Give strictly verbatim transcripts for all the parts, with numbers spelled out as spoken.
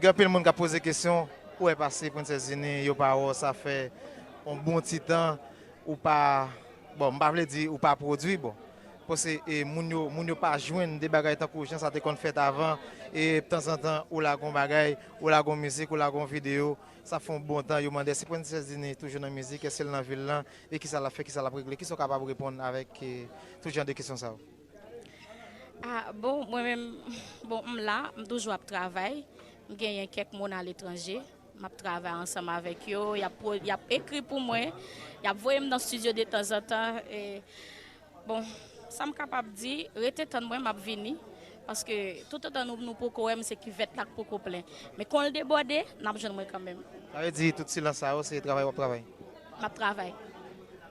Gen anpil moun k ap poze kesyon, ou wè pase Princess Dini, yo pa wè w, sa fè yon bon ti tan, ou pa, bon, m pa vle di ou pa pwodui, bon. Paske e, moun yo, moun yo pa jwenn de bagay tankou jan sa te konn fèt avan, e tanzantan ou lage yon bagay, ou lage yon mizik, ou lage yon videyo, sa fè yon bon tan, yo mande èske Princess Dini toujou nan mizik, èske l nan vil lan, e kisa l ap fè, kisa l ap regle, kisa w kapab reponn avèk e, tout jan de kesyon sa yo? Ah, bon, mwen menm, bon, m la, m toujou ap travay. M genyen kèk moun aletranje. M ap travay ansanm avèk yo. Y ap, pro- y ap ekri pou mwen. Y ap voye m nan estidyo de tanzantan. E, bon, sa m kapab di, rete tann mwen, m ap vini. Paske toutotan nou, nou poko wè m, se kivèt la k poko plen. Men kon l debòde, n ap jwenn mwen kanmenm. Sa vle di tout silans sa yo, se travay w ap travay? M ap travay.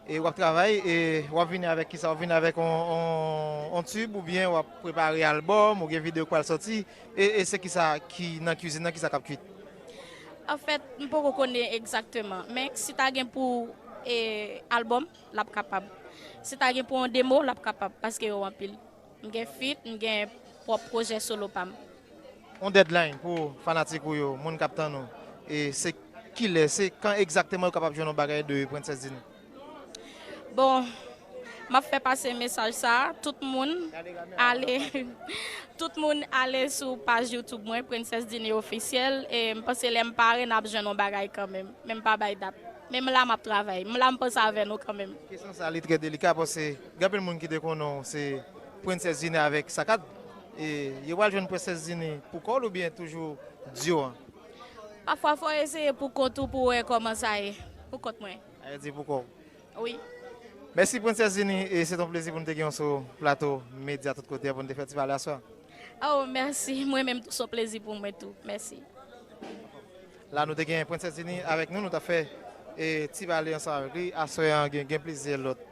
E w ap travay, e w ap vini avèk kisa? W ap vini avèk on, on, on tube oubyen w ap prepare albòm, ou gen videyo k pral sòti? E, e se kisa ki nan kwizin nan, kisa k ap kwit? Anfèt, m poko konnen egzakteman, men si ta gen pou e, albòm, l ap kapab. Si ta gen pou yon demo, l ap kapab, paske yo anpil. M gen feat, m gen pwòp pwojè solo pa m. On deadline pou fanatik ou yo, moun k ap tann ou, e se kilè, se kan egzakteman yo kapab jwenn yon bagay de Princess Dini? Bon, m ap fè pase mesaj sa, tout moun ale, tout moun ale sou paj YouTube mwen, Princess Dini Ofisyèl, e m panse lè m pare, n ap jwenn yon bagay kanmenm, men m pa bay dat. Men m la, m ap travay, m la, m panse avè nou kanmenm. Kesyon sa li trè delika paske gen anpil moun ki te konnen w se Princess Dini avèk Sakad, e yo pral jwenn Princess Dini pou kò l oubyen toujou dyo an? Pafwa, fò eseye pou kont ou pou wè kòman sa ye, pou kont mwen. Sa vle di pou kò w. Wi. Mèsi Princess Dini, e se t on plezi pou n te gen w sou plato Medya Tout Kote a pou n te fè ti pale aswè. Oh, mèsi. Mwen menm tou, se yon plezi pou mwen tou. Mèsi. La nou te gen Princess Dini avèk nou, nou t ap fè e, ti pale ansanm avèk li. Aswè an gen, gen plizyè lòt